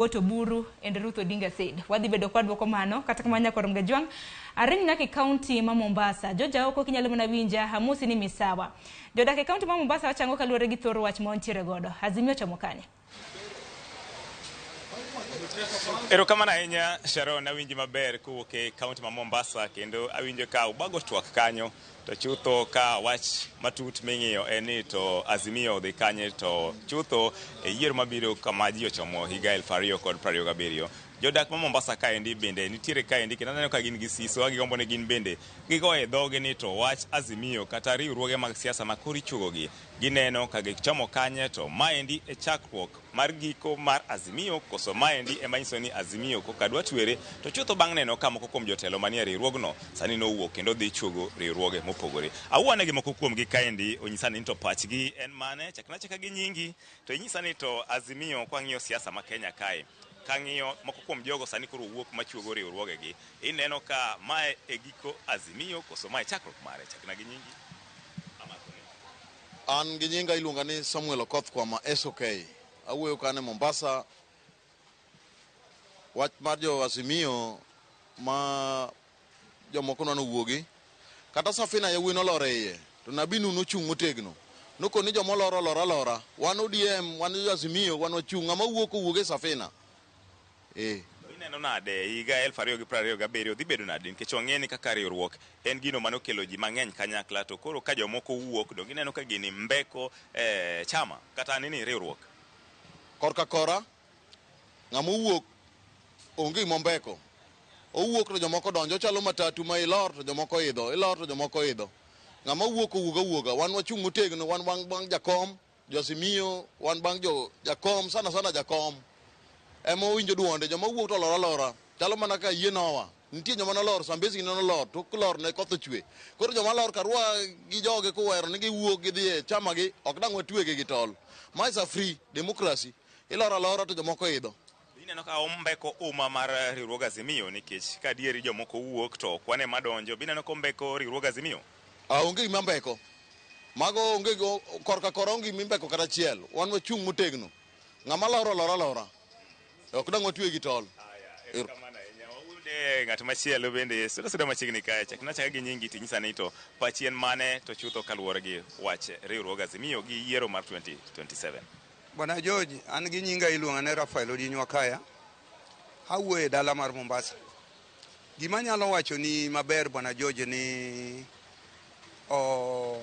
What Oburu and Ruth Odinga said. Wadhi bedo kwa dwoko mano kata kamano nyakor Mgajwang' aring nyaka e kaunti ma Mombasa. Joja oko kinyalo mana winja amosi ni misawa. Jodak e kaunti ma Mombasa wachango kaluwore gi thor wach ma wantiere godo. Azimio chomo kanye? Erokamano ahinya Sharon, awinji maber kowuok e kaunti ma Mombasa kendo awinjo ka ubago twak kanyo to chutho ka wach matut ming'iyo en ni to Azimio odhi kanye to chutho e yiero mabiro kama ji ochomo higa 2027. Jodak ma Mombasa kaendi bende nitiere kaendi kendo aneno ka gin gi siso ka gigombo ni gin bende gigoye dhogi ni to wach Azimio kata riwruoge mag siasa ma koro ichuogogi gineno ka gichomo kanye to maendi e chakruok mar giko mar Azimio koso maendi ema nyiso ni Azimio koka dwa twere to chutho bang' neno ka moko kuom jotelo manie riwruogno sani nowuok kendo dhi chuogo riwruoge mopogore. Awuo gi moko kuomgi kaendi onyisa ni to pachgi en mane chakna chaka gi nyingi to inyisa ni to Azimio kwang'iyo siasa ma Kenya kae kang'iyo moko kuom jogo sani koro wuok machuogo riwruogegi ineno ka mae e giko Azimio koso mae chakruok mare chakna gi nyingi. An gi nyinga iluonga ni Samuel Okoth Kwama SOK. Awuoyo ka an e Mombasa. Wach mar jo Azimio ma jomoko nwa nowuogi. Kata Safina yawuoyi nolor e iye. To Nabinu nochung' motegno. Nokoni ni joma olor olor alora. Wan ODM, wan jo Azimio, wan wachung'. Ng'ama wuok owuog e Safina. Eh. To ineno nade higa 2027 dhi bedo nade nikech wang'e ni kaka riwruok en gino mane okelo ji mang'eny kanyakla to koro ka jomoko wuok donge ineno ka gini mbeko chama kata nini riwruok. Korka kora, ng'ama owuok onge gima ombeko. Owuok to jomoko donjo. Ochalo matatu ma ilor to jomoko idho, ilor to jomoko idho. Ng'ama wuok owuog awuoga. Wan wachung' motegno, wan bang' jakom, jo Azimio, wan bang' jo jakom, sana sana jakom. Ema owinjo duonde, joma wuok to olor alora. Chalo mana ka yie Noah. Nitie joma nolor, Zambezi ne nolor, tok lor ne koth ochwe. Koro joma lor Karua gi joge kowero ni giwuok gidhi e chama gi, ok dang' watwegi gi tol. Ma is a free democracy. Ilor alora to jomoko idho. Ineno ka ombeko uma mar riwruog Azimio nikech ka adieri jomoko wuok to ok wane madonjo. Be ineno ka ombeko riwruog Azimio? Ah, onge gima mbeko. Mago onge korka kora onge gima imbeko kata achiel. Wan wachung' motegno. Ng'ama lor olor alora. Ok dang' watwe gi tol. Erokamano ahinya. Wayude ng'at machielo bende suda suda machiegni kae. Chakna achaka gi nyingi tinyisa ni to pachi en mane to chutho kaluwore gi wach riwruog Azimio gi yiero mar 2027. Bwana George, an gi nyinga iluonga ni Rafael Odiny Wakaya. Awuoyo e dala mar Mombasa. Gima anyalo wacho ni maber Bwana George ni o,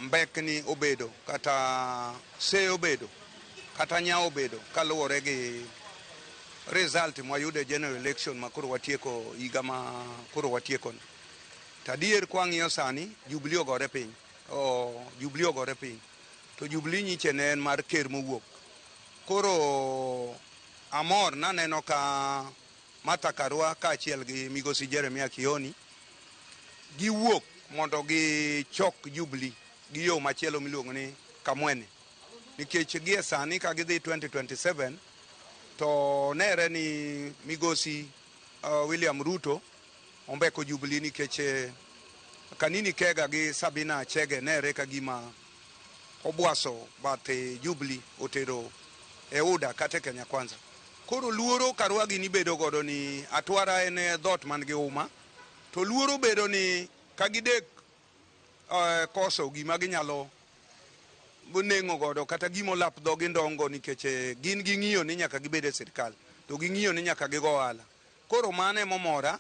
mbekni obedo kata seyo obedo kata nyawo obedo kaluwore gi result mwayudo e general election ma koro watieko higa ma koro watieko ni. To adier kwang'iyo sani Jubilee ogore piny. O, Jubilee ogore piny. To Jubilee nyiche ne en mar ker mowuok. Koro amor naneno ka Martha Karua kaachiel gi migosi Jeremiah Kioni giwuok mondo gichok Jubilee gi yo machielo miluongo ni Kamwene. Nikech gie sani ka gidhi 2027 to nere ni migosi William Ruto ombeko Jubilee nikech Kanini Kega gi Sabina Chege nere ka gima obwaso bath Jubilee otero e UDA kata e Kenya Kwanza. Koro luoro Karua gini bedo godo ni Atwara en dhot man gi uma to luoro bedo ni ka gidek koso gima ginyalo neng'o godo kata gima olap dhogi ndongo nikech gin ging'iyo ni nyaka gibed e sirkal to ging'iyo ni nyaka gigo ohala. Koro mano emomora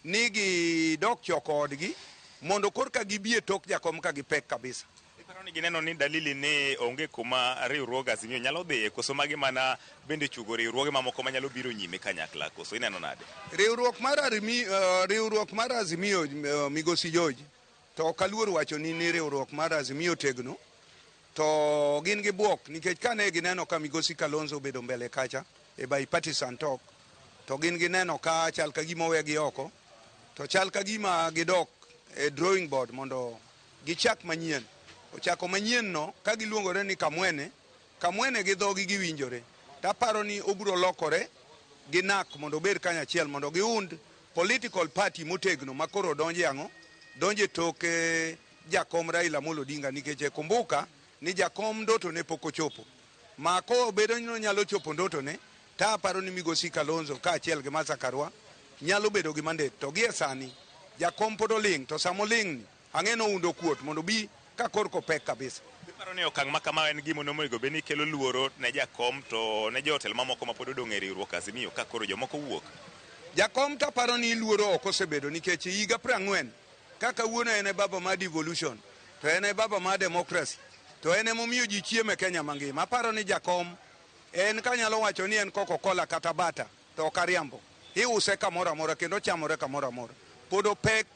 ni gidok choko odgi mondo korka gibi e tok jakom ka gipek kabisa. Iparo ni gineno ni dalili ni onge kuma riwruog Azimio nyalo dhiye koso magi mana bende chugo riwruoge mamoko manyalo biro nyime kanyakla koso ineno nade? Riwruok mar riwruok mar Azimio migosi George to ok aluor wacho ni ni riwruok mar Azimio tegno to gin gi buok nikech kane gineno ka migosi Kalonzo obedo mbele kacha e bipartisan talk to gin gineno ka chal ka gima owegi oko to chal ka gima gidok e drawing board mondo gichak manyien. Ochako manyien no ka giluongore ni Kamwene, Kamwene gi dhogi giwinjore. Taparo ni obiro lokore gi NARC mondo obed kanyachiel mondo giund political party motegno ma koro donje ang'o? Donje tok jakom Raila Amolo Odinga nikech kumbuka ni jakom ndoto ne pok ochopo. Ma kobedo ni onyalo chopo ndoto ne Ta aparo ni Migosi Kalonzo kaachiel gi Martha Karua nyalo bedo gi mandate. To gie sani jakom pod oling', to sama oling' ni ang'e ni oundo kuot mondo obi ka korko pek kabisa. Iparo ni okang' ma kama en gima onego bed ni kelo luoro ne jakom to ne jotelo mamoko ma pod odong' e riwruok Azimio ka koro jomoko wuok? Jakom taparo ni luoro ok osebedo nikech higa 40 kaka kawuono en e baba mar devolution, to en e baba mar democracy, to en emomiyo ji chiemo e Kenya mangima. Aparo ni jakom en kanyalo wacho ni en Coca-Cola kata bata to ok ariambo. Iuse kamoro amora kendo chamore kamoro amora. Pod opek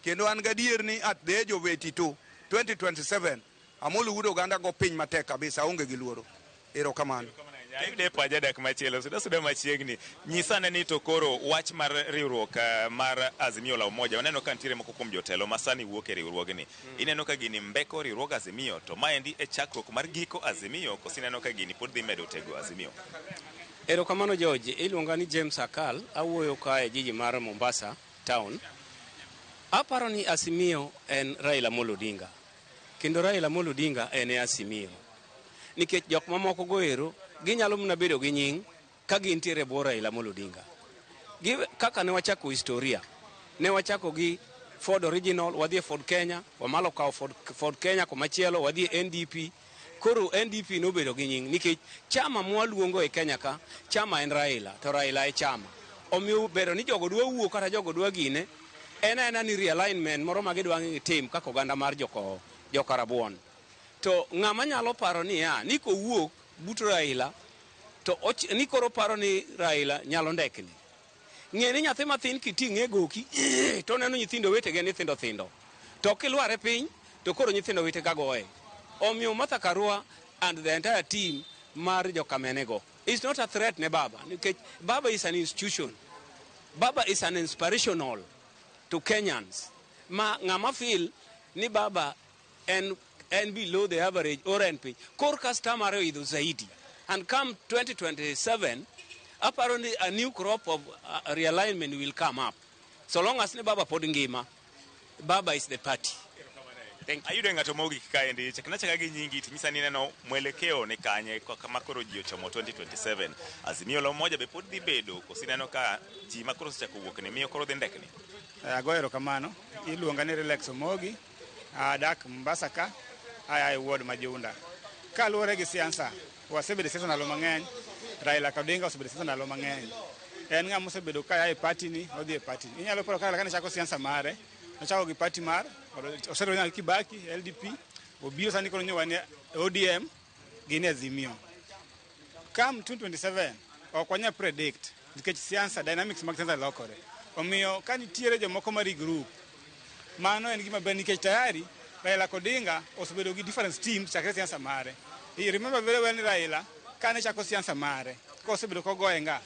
kendo an gadier ni at the age of 82, 2027, Amolo Wuod Oganda go piny matek kabisa, aonge gi luoro. Erokamano. Ayude e jadak machielo, suda suda machiegni. Nyisa ane ni to koro wach mar riwruok mar Azimio la Umoja, waneno ka nitiere moko kuom jotelo ma sani wuok e riwruogni. Ineno ka gini mbeko riwruog Azimio, to maendi e chakruok mar giko Azimio, koso ineno ka gini pod dhi medo tego Azimio? Erokamano George, iluonga ni James Akal, awuoyo ka e jiji mar Mombasa town. Aparo ni Azimio en Raila Amolo Odinga, kendo Raila Amolo Odinga en e Azimio. Nikech jok mamoko go ero, ginyalo mana bedo gi nying ka gintiere e bwo Raila Amolo Odinga. Kaka ne wachako historia, ne wachako gi Ford Original, wadhi e Ford Kenya, wamalo kawo Ford Kenya komachielo, wadhi e NDP. Koro NDP nobedo gi nying nikech chama mwaluongo e Kenya ka, chama en Raila, to Raila e chama. Omiyo bedo ni jogo dwa wuok kata jogo dwa gine, en aena ni realignment moro ma gidwa ni gitim kaka oganda mar joka Rabuon. To ng'ama nyalo paro niya, ni kowuok but Raila, to ni koro paro ni Raila nyalo ndekni. Ng'e ni nyathi mathin kiting'e e goki, to oneno nyithindo wetege ni thindo thindo. To kilware piny, to koro nyithindo wetega goye. Omiyo Martha Karua and the entire team mar jokamenego is not a threat ne Baba, nikech Baba is an institution. Baba is an inspirational to Kenyans. Ma ng'ama feel ni Baba en below the average or en piny. Kor ka star mare oidho zaidi. And come 2027, aparo ni a new crop of realignment will come up. So long as ni Baba pod ngima, Baba is the party. Thank you. Ayudo ng'ato mogik kaendi, chakna chaka gi nyingi tinyisa ni ineno mwelekeo ni kanye kama koro ji ochomo 2027. Azimio la Umoja be pod dhi bedo, koso ineno ka ji ma koro osechako wuok ni miyo koro dhi ndekni? Agoyo erokamano. Iluonga ni Relax Omogi. Adak Mombasa ka, aya e ward ma Junda. Kaluwore gi siasa, wasebedo e siasa ndalo mang'eny. Raila Odinga osebedo e siasa ndalo mang'eny. En ng'ama osebedo ka ya e party ni, odhi e party ni. Inyalo paro kaka kane chako siasa mare, nochako gi party mar, osebedo nyaka Kibaki, LDP, obiro sani koro nyowa ni ODM, gin e Azimio. Come 2027, ok wanyal predict nikech siasa, dynamics mag siasa lokore. Omiyo ka nitiere jomoko ma regroup, mano en gima ber nikech tayari Raila Odinga osebedo gi different teams chakre siasa mare. You remember very well ni Raila kane chako siasa mare, kosebedo kogoye nga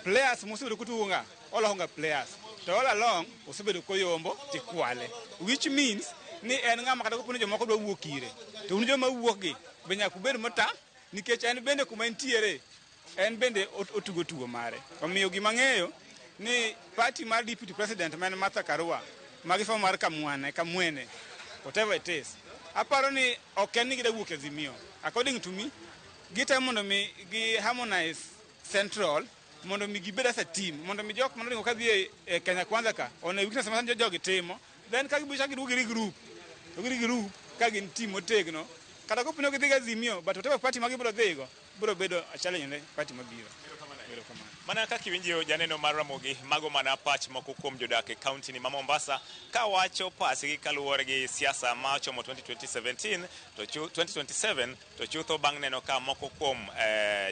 players mosebedo kotugo nga oloko nga players to all along osebedo koyombo tikwale, which means ni en ng'ama kata kopo ni jomoko dwa wuok ire to un joma wuok gi be nyaka ubed motang' nikech en bende kuma entiere en bende otugo tugo mare. Omiyo gima ng'eyo ni party mar deputy president ma en Martha Karua magi famo mar Kamwane, Kamwene, whatever it is, aparo ni ok en ni gida wuok e Azimio. According to me, gitemo mondo mi gi harmonize central mondo mi gibed as a team, mondo mi jok manoringo kadhi e Kenya Kwanza ka one weakness ma jogi timo, then ka gibo chak giduogo gi regroup to gi regroup ka gin team motegno, kata kopo ni ok gidhi gi Azimio, but whatever party ma gibiro dhigo biro bedo a challenge ne party mabiro. Erokamano. Mana kaka iwinjo janeno mar Ramogi, mago mana pach moko kuom jodak e kaunti ni ma Mombasa kawacho pachgi kaluwore gi siasa ma ochomo 2017 to 2027 to chutho bang' neno ka moko kuom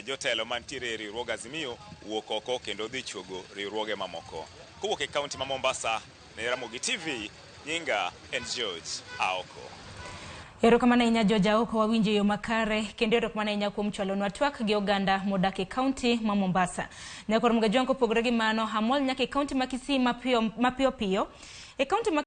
jotelo mantiere e riwruog Azimio wuok oko kendo dhi chuogo riwruoge mamoko. Kowuok e kaunti ma Mombasa ne Ramogi TV, nyinga en George Aoko. Erokamano ahinya George Aoko, wawinjo e yo makare kendo erokamano ahinya kuom chwalonwa twak gi oganda modak e kaunti ma Mombasa. Nyakwar Mgajwang' kopogore gi mano, amol nyaka e kaunti ma Kisii mapiyo mapiyo piyo. E kaunti ma